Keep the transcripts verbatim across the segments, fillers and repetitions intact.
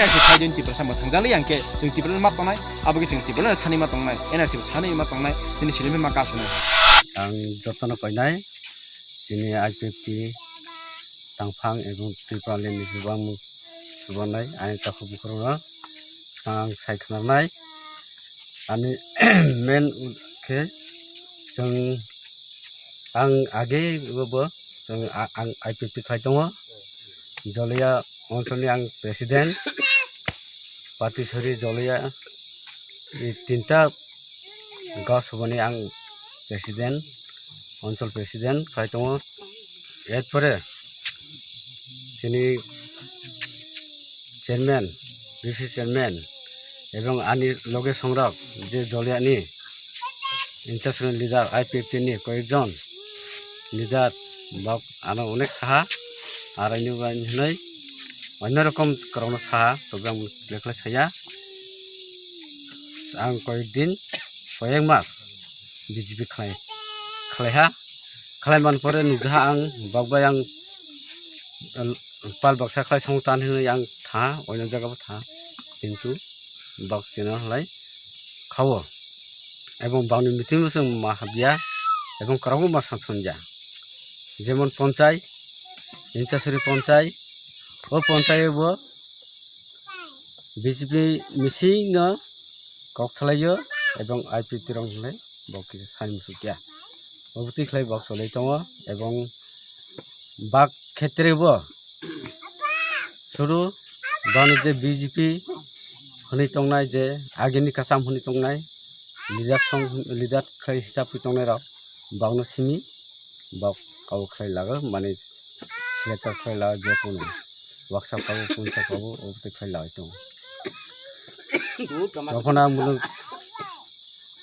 N R C khai din Tiprasa mwthangjakli ang khe chwng Tiprasa ma tongnai, abo khe chwng Tiprasa sani ma tongnai, N R C bo sani ma tongnai, tini sini ma kasunai. Ang jotono koinai, chini I P F T tangphang ebong Tripura ni bwbang chubanai, ani takhuk bukhurokno ang sai khwnarnai. Ani main khe chwng, ang age bo chwng a-, ang I P F T khai tongo. Joliya oncholni ang president, Patisari Joliya, e, tinta gasobani ang president, onchol president khai tongo. Erpore chini chairman, B P C chairman, ebong ani loge songrok je Joliyani in charge ni leader, I P F T ni koyekjon leader bok ano onek saha, ar ani bai hinwi onno rokom kwrwngno saha, tobe ang lekhle saya. Ang koyek din, koyek mas B J P khlai, khlaiha, khlai man pore nukjaha ang bok bai ang pal baksa khlai song tan hinwi ang tha, oino jaga bo tha, kintu bok chino halai khao. Ebong bangni meeting o chwng ma habya, ebong kwrwngbo ma sansonja. Jemon ponchai, Inchasuri ponchai, o ponchai o bo B J P meeting no kok salaio, ebong I P F T rok hinwi bok kisa sani muchukya. Obo twi khlai bok cholai tongo, ebong bak khetre bo suru bani je B J P hwnwi tongnai, je agini kasam hwnwi tongnai, leader song, leader khlai hisab wi tongnai rok, bokno simi, bok kabo khlai lago, mane selector khlai lago, je kono waksa kabo, punsa kabo, obo twi khlai lago tongo. Tokhono ang bono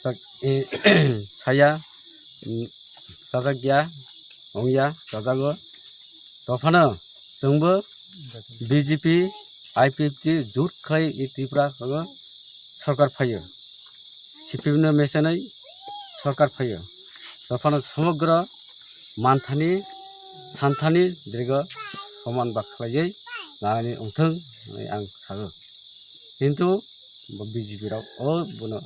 sak-, e, saya, mm, chajak ya, wng ya, chajago. Tophano chwngbo B J P, I P F T jut khai e Tripura o sorkar phaio. C P M no mesenai sorkar phaio. Tophano somogro manthani, santhani dirgo soman ba khlaiwi nanani wngthung hinwi ang sao. Kintu bo B J P rok o bono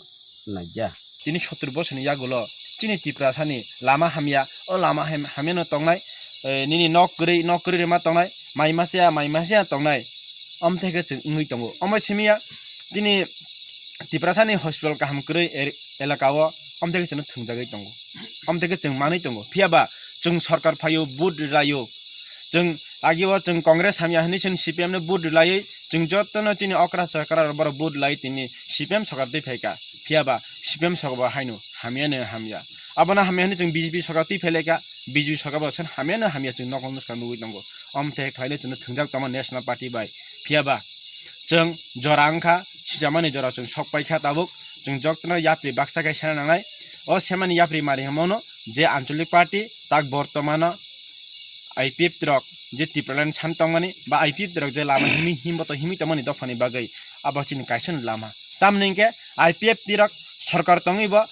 naikya. Tini sottur bosorni yagulo chini Tiprasani lama hamya, o lama ham-, hamyano tongnai, eh, nini nok kwrwi, nok kwrwi rwma tongnai, mai masiya, mai masiya tongnai, omthai khe chwng wngwi tongo. Omo simiya tini Tiprasani hospital kaham kwrwi er-, elaka o, omthai khe chwngno thwngjagwi tongo, omthai khe chwng manwi tongo. Phiya ba chwng sorkar phaio, vote rwlaio, chwng agio chwng Congress hamya hinwi chwng C P M no vote rwlaiwi chwng jotono chini okra chakra rok borok vote lai tini C P M sorkar twi phaikha. Phiya ba C P M sorkar bo haino hamya no hamya. Abono hamya hinwi chwng B J P sorkar twi phailaikha, B J P sorkar bo chwng hamya no hamya chwng nokol nuskang nugwi tongo. Omthai khlaino chwngno thwngjak tongma National Party bai. Phiya ba chwng jora wngkha, sijamani jora chwng sok paikha tabuk. Chwng jotono yapri baksa kaisa nangnai. O semani yapri mari hwnmano je Anchalik Party tak bortomano I P F T rok je Tipraland san tongmani ba I P F T rok je lama himi himboto himi tongmani dophani bagwi abo chini kaisa no lama. Tamni hwnkhe I P F T rok sorkar tongwi bo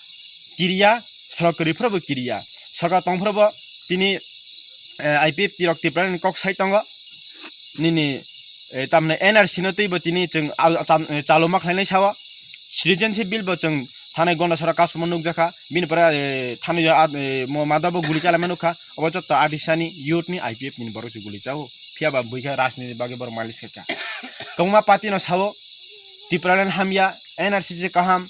kiriya, sorkar kwrwi phuru bo kiriya. Sorkar tong phuru bo tini, eh, I P F T rok Tipraland kok sai tongo. Nini, eh, tamni N R C no twibo tini chwng al-, cham-, eh, chaluma khlainai sao. Citizenship bill bo chwng thanai Gondasora kasuma nukjakha. Bini pore, eh, thanai, ah, eh, mo madabo guli chalaima nukha. Obo jotto adisani youth ni I P F ni borok se guli chao. Phiya ba buikha rajniti bagwi borok malis kha. Kwbangma party no sao, Tipraland hamya, N R C je kaham,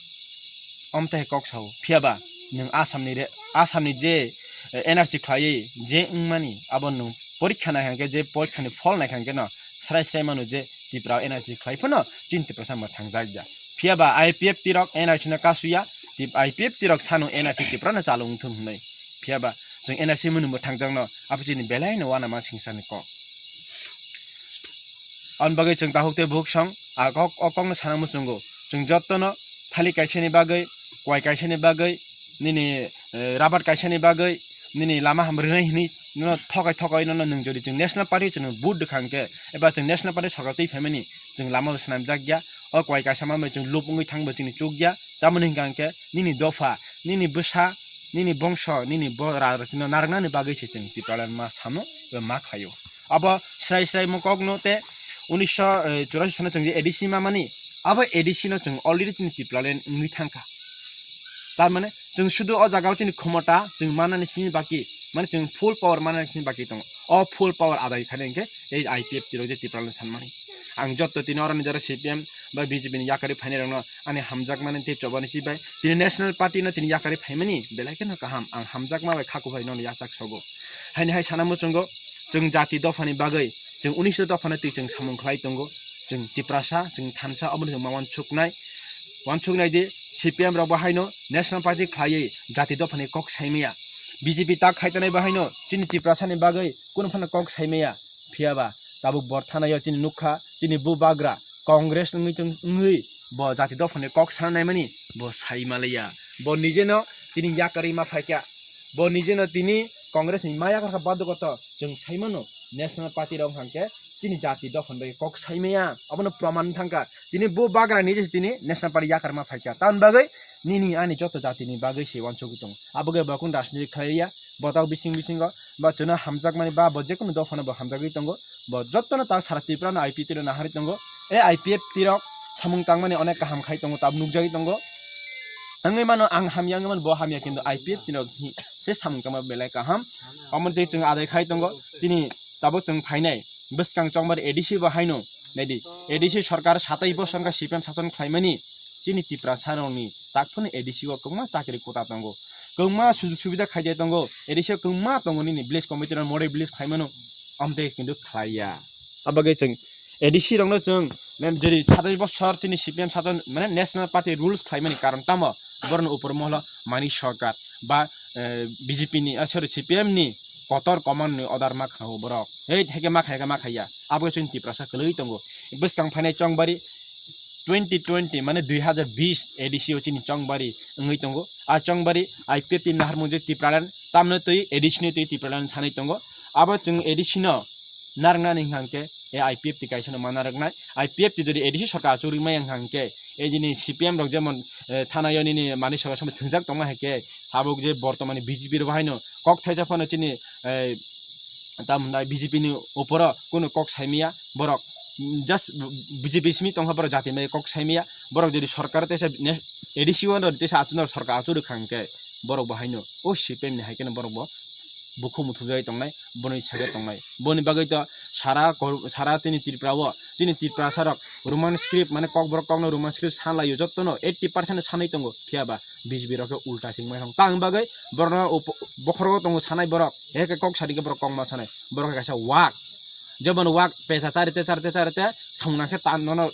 omthai kok sao. Phiya ba nwng Assam ni re-, Assam ni je, eh, N R C khlaiwi je wngmani, abo nwng porikha nai hwnkhe, je porikha ni phol nai hwnkhe no srai srai mano je Tripura o N R C khlai phano chini Tiprasa mwthang jak ya. Phiya ba I P F T rok N R C no kasuya, tip-, I P F T rok sano N R C Tripura no chalung thung hwnwi. Phiya ba chwng N R C mwnwi mwthang jak no, abo chini belai no uanama singsa ni kok. Aboni bagwi chwng takhuk tei bukhuk song, a kok, o kokno sana muchungo. Chwng jotono thalik kaisani bagwi, kwai kaisani bagwi, nini, eh, rabar kaisani bagwi, nini lama ham rwnai hwnwi, nono thokai thokai nono nwng jodi chwng National Party chwng vote rwkha hwnkhe, eba chwng National Party sorkar twi phaimani chwng lama bo swnamjak ya, o kwai kaisa manbai chwng lup wngwi thangbo chini chuk ya, tamoni hwnkha hwnkhe nini dopha, nini bwsa, nini bongso, nini bo ra-, rachino narwknani bagwi se chwng Tipraland ma samo, eba ma khlaio. Abo srai srai mokokno tei unisho churashi sano chwng je A D C ma mani, abo A D C no chwng already chini Tipraland wngwi thangkha. Tar mane chwng sudu o jagao chini khomota chwng manani simi baki, mane chwng full power manani simi baki tongo. O full power adai khaina hinkhe ei I P F T rok je Tipraland sanmani. Ang jotto tini oroni jora C P M ba B J P ni yakarwi phainai rokno ani hamjakmani tei chobani si bai tini National Party no tini yakarwi phaimani belai kheno kaham, ang hamjakma bai kha kuphai nono yachak sogo. Haini hai sana muchungo chwng jati dophani bagwi, chwng unisho dophano twi chwng samung khlai tongo. Chwng Tiprasa, chwng thansa, omono chwng ma wansuknai. Wansuknai di C P M rok bo haino National Party khlaiwi jati dophani kok saimaya. B J P tak khai tongnai bo haino chini Tiprasani bagwi kunu phano kok saimaya. Phiya ba tabuk bor thanaio chini nukha, chini bubagra Congress wngwi tong-, wngwi bo jati dophani kok sanaimani bo saimalaya. Bo nijeno tini yakarwi ma phaikha. Bo nijeno tini Congress ni ma yakarkha badugoto chwng saimano National Party rok hwnkhe chini jati dophani bagwi kok saimaya. Abono proman thangkha. Tini bubagra nije chini National Party yakarma phaikha. Tamni bagwi nini ani joto jatini bagwi se wansugwi tongo. Abo khe bo kunu rajniti khlaiya. Bo tabuk bising bisingo ba chwngno hamjakmani ba bo jekunu dophano bo hamjagwi tongo. Bo jottono ta sara Tripura no I P T no naharwi tongo. E I P F T rok samung tangmani onek kaham khai tongo, tabuk nukjagwi tongo. Wngwi mano ang hamya, wngwi mano bo hamya, kintu I P F T rok hi se samung tangma belai kaham. Omo twi chwng adai khai tongo. Chini tabuk chwng phainai bwskang chongmari A D C bo haino naidi. A D C sorkar satai bosor wngkha C P M sason khlaimani. Chini Tiprasa rokni takphano A D C o kwbangma chakri kota tongo, kwbangma sujog subida khaijai tongo, A D C o kwbangma tongo nini village committee rok model village khlaimano, amtwi kintu khlaiya. Abagwi chwng A D C rokno chwng, mem, jodi satai bosor chini C P M sason, mane, National Party rules khlaimani karon tamo? Borokni upor moholo Manik Sarkar ba, eh, B J P ni, ah, sorry, C P M ni kotor command ni order ma khnao borok. Hei, heke ma khai, heke ma khaiya. Abo chwng Tiprasa kwlwi tongo. Bwskang phainai chongbari twenty twenty, mane, dui hazar bis A D C o chini chongbari wngwi tongo. A chongbari I P F T ni naharmung je Tipraland, tamno twi A D C ni twi Tipraland sanwi tongo. Abo chwng A D C no narwknani hwnkha hwnkhe, e I P F T kaisa no ma narwknai. I P F T jodi A D C sorkar achuk rwmaya hwnkha hwnkhe, e jini C P M rok jemon, eh, thanayo nini Manik Sarkar samwi thwngjak tongma hai khe, tabuk je bortomani B J P rok haino kok thaisa phano chini, eh, tamo hwnai B J P ni opor o kunu kok saimaya borok, just B J P simi tongkha borok jati maya kok saimaya borok jodi sorkar teisa ne-, A D C o no teisa achuk no sorkar achuk rwkha hwnkhe borok bo haino o C P M ni hai kheno borok bo bukhuk muthubjagwi tongnai, boni sage tongnai. Boni bagwi to sara kor-, sara chini Tripura o, chini Tiprasa rok Roman script, mane kokborok kokno Roman script sanlaio, jottono eighty percent sanwi tongo, phiya ba B J P rok khe ulta singmai thang. Tang bagwi borokno up-, bokhorogo tongo sanai borok, he khe kok sadi khe borok kokma sanai, borok khe kaisa wak, jemon wak pesa charite charite charite samung nangkhe ta nono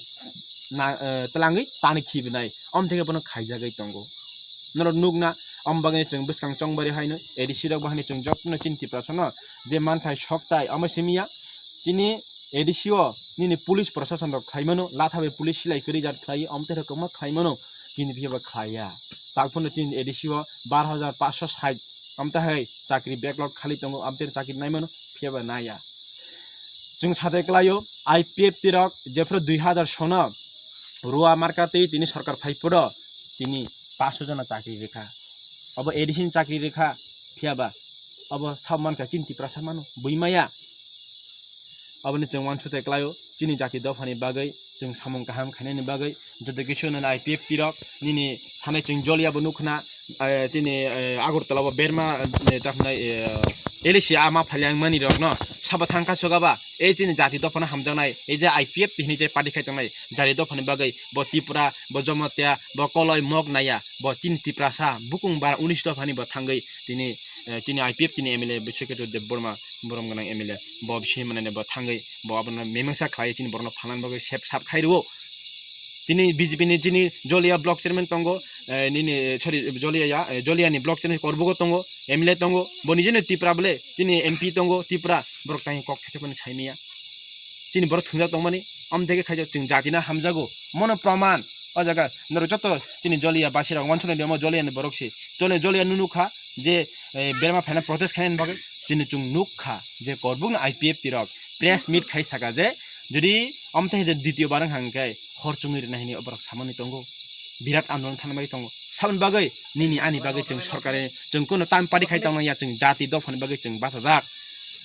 na, eh, twlangwi tani khibinai, om theke bono khaijagwi tongo. Norok nukna, om bagwi chwng bwskang chongbari haino, A D C rok bo haino chwng jotono chini Tiprasano je manthai soktai, omo simiya, chini A D C o nini police prosason rok khlaimano, latha bai police silai kwrwi jat khlai, om tei rok kwbangma khlaimano, chini phiya ba khlaiya. Takphano chini A D C o bar hajar paanso sait, om tei hai chakri backlog khali tongo, om tei chakri naimano, phiya ba naiya. Chwng satai kwlaio, I P F T rok jephru dui hazar sono Rua marka twi tini sorkar phai phuru tini paanso jona chakri rikha. Obo A D C ni chakri rikha, phiya ba obo sabo mankha chini Tiprasa mano, bui maya. Aboni chwng uansukte kwlaio, chini jati dophani bagwi, chwng samung kaham khainani bagwi, joto kisu nini I P F T rok, nini thanai chwng joliya bo nukhna, eh, chini, eh, Agartala bo berma, eh, takhwnai, eh, L A C ama phalyang mani rokno sabo thangkha sogaba, ei chini jati dophano hamjaknai, ei je I P F T hinwi je party khai tongnai, jati dophani bagwi bo Tripura, bo Jamatia, bo Koloi, Mog naiya, bo chini Tiprasa, bukung bara unis dophani bo thangwi tini, eh, chini I P F T ni M L A Biswakhetu Debbarma, borom gwnang M L A, bo bising manene bo thangwi, bo abono mimangsa khlai chini borokno phalnani bagwi sep sap khai rwo. Tini B J P ni chini Jolia block chairman tongo, eh, nini, eh, sorry, Jolia ya, eh, Jolia ni block chairman Korbugo tongo, M L A tongo, bo nijeni Tripura bole, chini M P tongo, Tripura, borok tangwi kok thaisa phano saimaya. Chini borok thwngjak tongmani, om dege khaijak chwng jati no hamjago, mono proman, o jaga norok joto chini Jolia basi rok wansuknai de omo Jolia ni borok se, Jolia, Jolia nunu kha je, eh, berma phaina protest khainani bagwi, chini chwng nuk kha je Korbuk ni I P F T rok press meet khai saka je, jodi omthe je ditio bar wngkha hwnkhe hor chwngwi rwna hinwi borok samani tongo, birat andolon thangna bagwi tongo. Saboni bagwi nini ani bagwi chwng sorkari chwng kuno time party khai tongna ya, chwng jati dophani bagwi chwng bachajak.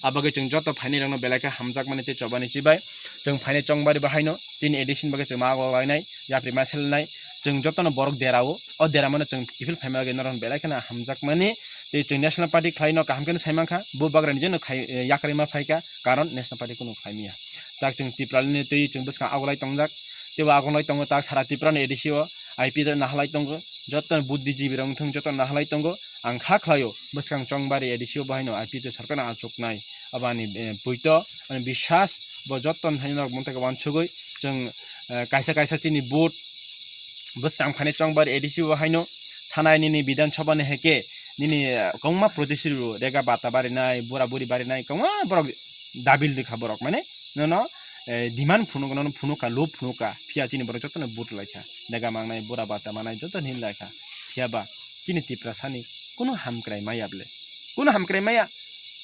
Abagwi chwng joto phainairokno belai khe hamjakmani tei chobani chibai. Chwng phainai chongbari bahaino chini A D C ni bagwi chwng ma ago lainai, yapri ma selenai. Chwng jotono borok derao, o deramano chwng kiphil phaima bagwi norokno belai kheno hamjakmani. Tei chwng National Party khlaino kaham kheno saimankha, bo bagrani jeno khai, eh, yakarwi ma phaikha, karon National Party kunu khlaimaya. Tak chwng Tipralani twi chwng bwskang agolai tongjak, teibo agolai tongo tak sara Tiprani A D C o, I P F nahalai tongo, jotono buddhijibi rok wngthung jotono nahalai tongo. Ang kha khlaio, bwskang chongbari A D C o bahaino I P F sorkarno achuknai. Abo ani, eh, poito, ani biswas, bo jotono thaino norok mungtaka wansugwi chwng, eh, kaisa kaisa chini vote bwskang phainai chongbari A D C o haino thanai nini Bidhan Sabha ni heke nini, eh, kwbangma protistri rega bata barinai, bura buri barinai, kwbangma borok dabil rikha borok, mane nono, eh, demand phunuk, nono phunukha, lob phunukha, phiya chini borok jotono vote laikha, dega mangnai, bura bata manai joto hin laikha, phiya ba chini Tiprasani kunu hamkrai maya ble, kunu hamkrai maya.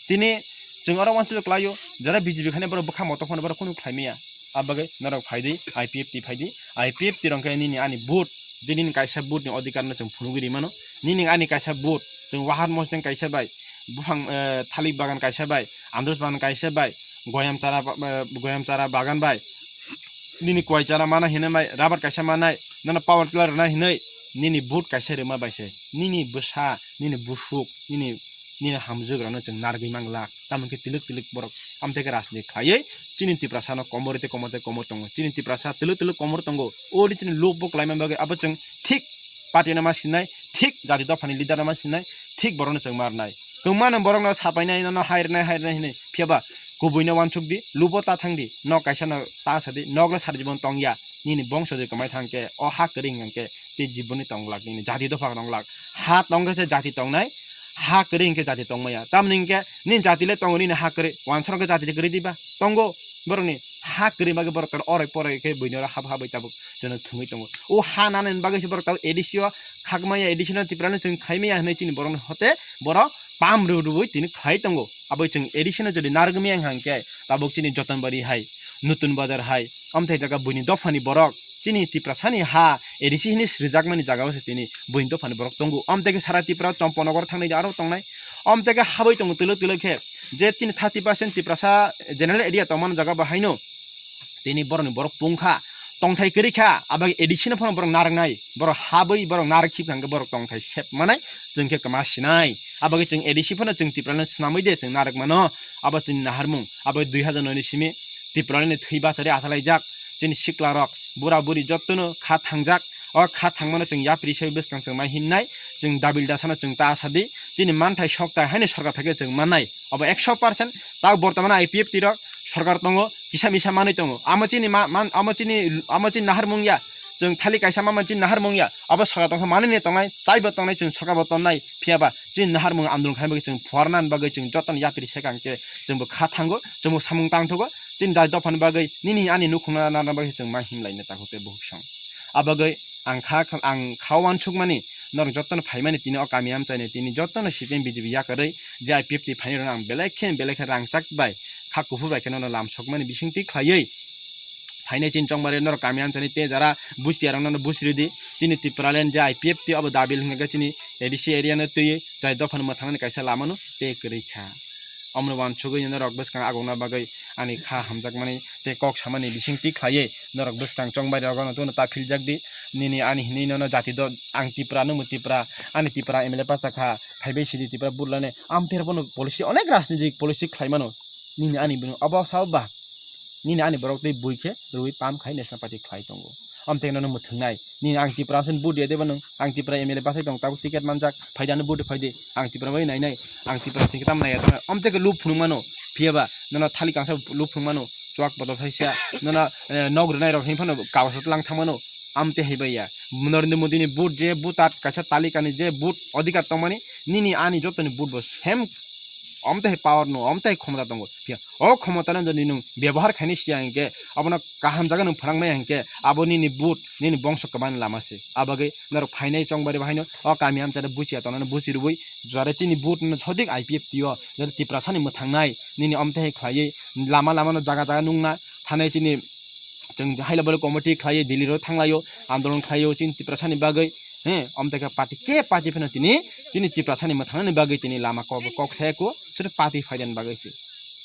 Tini chwng oro wansuk klaio, jara B J P khani borok bwkha moto phano borok kunu khlai maya. Abagwi norok phaidi, I P F T phaidi, I P F T rok khe nini ani vote, je nini kaisa vote ni odhikar no chwng phunugwi rimano, nini ani kaisa vote, chwng wahat mosdeng kaisa bai, buphang, eh, thalik bagan kaisa bai, andrus bagan kaisa bai, goyam chara ba-, eh, goyam chara bagan bai, nini kwai chara mana hinwi bai, rabar kaisa manai, nono power tiller rwna hinwi, nini vote kaisa rwma bai se, nini bwsa, nini busuk, nini, nini hamjwk rokno chwng narwgwi manglak, tamo khe twlwk twlwk borok amtwi khe rajniti khlaiwi chini Tiprasano komor tei komor tei komor tongo, chini Tiprasa twlwk twlwk komor tongo, o ri chini lob bo kwlaima bagwi abo chwng thik party no ma sinai, thik jati dophani leader no ma sinai, thik borokno chwng ma rwnai. Kwmano borokno sapainai, nono hai rwnai, hai rwnai hinwi. Phiya ba kubui no wansuk di, lubo ta thang di, nok kaisa no ta sa di, nok le sari jibon tong ya. Nini bongso je kwmai thang khe, o ha kwrwi hwnkhe, tei jiboni tong glak, nini jati dopha tong glak. Ha tong khe se jati tongnai, ha kwrwi hwnkhe jati tongmaya. Tamni hwnkhe nini jati le tongo, nini ha kwrwi, wansano khe jati le kwrwi diba? Tongo. Borokni ha kwrwi bagwi borok oro poroi khe buini oro hap habai tabuk jono thwngwi tongo. O ha nani bagwi se borok tabuk A D C o khakmaya, A D C no Tiprano chwng khaimaya hinwi chini borokno hote borok pam rw rwwi tini khlai tongo. Aboi chwng A D C no jodi narwgmaya wngkha hwnkhe tabuk chini Jotonbari hai, Nutun Bazar hai, amthai jaga buini dophani borok chini Tiprasani ha A D C hinwi srijakmani jagao se tini buini dophani borok tongo. Amtwi khe sara Tipra Chomponogor thangnai aro tongnai. Amtwi khe habwi tongo twlwk twlwk khe je chini thirty percent Tiprasa general area tongmani jaga bo haino tini borokni borok pungkha, tongthai kwrwi kha, abagwi A D C no phano borok narwknai, borok habwi borok narwk khibkha hwnkhe borok tongthai sep manai, chwng khe kwma sinai. Abagwi chwng A D C phano chwng Tiprano swnamwi de chwng narwk mano, abo chini naharmung, abo dui hazar noi ni simi Tiprani thwi bachari athalaijak chini siklarok, bura buri jottono kha thangjak, o kha thangmano chwng yapri sai bwskang chwng mai hinnai, chwng dabil dasano chwng ta sadi, chini manthai sokthai haino sorkar thangkhe chwng mannai. Abo ekso percent tak bortomano I P F T rok sorkar tongo, kisa misa manwi tongo. Amo chini ma-, man-, amo chini, amo chini naharmung ya. Chwng thali kaisa ma manwi chini naharmung ya. Abo sorkar tongkha manwi ni tongnai, chaibo tongnai, chwng sorkar bo tongnai. Phiya ba chini naharmung andolon khaina bagwi chwng phuarna bagwi chwng jotono yapri sekang khe chwngbo kha thango, chwngbo samung tangthogo. Chini jati dophani bagwi nini ani nukhungna nana bagwi chwng ma himlaina takhuk tei bukhuk song. Abagwi ang kha, ang kha wansukmani, norok jotono phaimani tini o kami amchaini tini jotono C P M B J P yakarwi je I P F T phainai rwno ang belai khe belai khe rangchak bai kha kuphur bai khe nono lamsokmani bisingtwi khlaiwi phainai chini chongmari norok kami amchaini tei jara bustiya rok nono busiri di chini Tipraland je I P F T abo dabil hwnkha khe chini A D C area no twiwi jai dophano mwthangmani kaisa lamano tei kwrwi kha. Omoni wansugwi norok bwskang agokna bagwi ani kha hamjakmani tei kok samani bisingtwi khlaiwi norok bwskang chongbai rok no tono ta philjak di. Nini ani hinwi nono jati do ang Tipra, nwngbo Tipra, ani Tipra M L A pacha kha, phaibai sidi Tipra bulane. Amther bono policy, onek rajnitik policy khlai mano. Nini ani bini obo sao ba? Nini ani borok tei bui khe rwi pam khai national party khlai tongo. Amthe nono mwthwngnai. Nini ang Tipra sen vote ya deba nwng? Ang Tipra M L A bachai tong tabuk ticket manjak. Phaidi ano vote phaidi. Ang Tipra bai nainai. Ang Tipra singkhe tam naiya tong. Amthe khe lub phunuk mano. Phiya ba nono thali kangsa lub phunuk mano. Chuak bodol thaisa. Nono, eh, nok rwnai rok hinphano kagos lang thang mano. Amthe hai bai ya. Narendra Modi ni vote je vote at kaisa talikani je vote odhikar tongmani. Nini ani jotoni vote bo same. Amthe hai power no. Amthe hai khomota tongo. Phiya o khomota no jodi nwng byabohar khainai siya hinkhe abono kaham jaga nwng phwrang maya hinkhe abo nini but, nini bongso kwbangni lama se. Abagwi norok phainai chongbari bahaino o kami amchara buchiya tongnani buchi rwui jora chini but no sodik I P F T o jora Tiprasani mwthangnai nini omthe hai khlaiwi lama lama no jaga jaga nungna thanai chini chwng haila bale committee khlaiwi Delhi ro thanglaio andolon khlaio chini Tiprasani bagwi he omthe khe party ke party phano tini chini Tiprasani mwthangnani bagwi tini lama kok kok saya ko sir party phaidani bagwi se.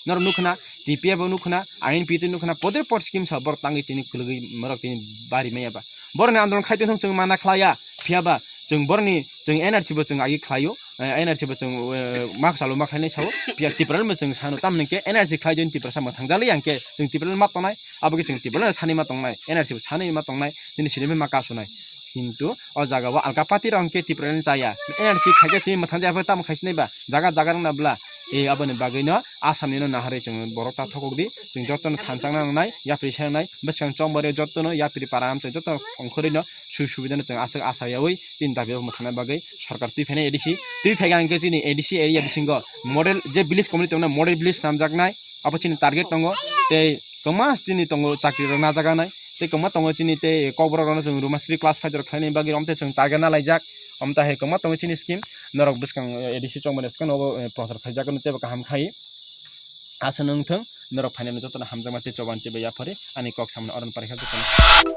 Norok nukhna, T P F bo nukhna, I N P T nukhna, poder pot scheme sa borok tangwi tini kwlwgwi morok tini bari maya ba. Borokni andolon khai tongthung chwng mana khlaiya, phiya ba chwng borokni chwng N R C bo chwng agi khlaio, eh, N R C bo chwng, eh, mak salo ma khlainai sao, phiya Tipraland bo chwng sano tamni khe N R C khlai joni Tiprasa mwthang jali yang khe chwng Tipraland ma tongnai, abo khe chwng Tipraland sani ma tongnai, N R C bo sani ma tongnai, tini sini ma kasunai. Kintu o jaga o alka party rok hwnkhe Tipraland chaya. N R C khaikhe chini mwthang jaya phai tamo khaisi nai ba. Jaga jaga rok na bla. E aboni bagwi no Assam ni no naharwi chwng borok ta thokok di. Chwng joto no thanchang na nangnai, yapri sa nangnai, bwskang chongmari joto no yapri para amchai joto no ongkhorwi no sui subida no chwng aswk asa yawi chini dabi rok mwthang na bagwi sorkar twi phainai A D C. Twi phaiga hwnkhe chini A D C area bisingo model je village community tongo model village namjaknai. Abo chini target tongo. Tei kwma chini tongo chakri rok najaganai. Tei kwma tongo chini tei kokborok rokno chwng Rumasri class five rok khlainani bagwi romte chwng target na laijak. Omta hai kwma tongo chini scheme. Norok bwskang, eh, A D C chongmani swkang nogo, eh, prochar khaijak no teibo kaham khai. Asa nung thung, norok phainani jotono hamjakma tei choban tei bai yaphari ani kok samani oron parikha jotono.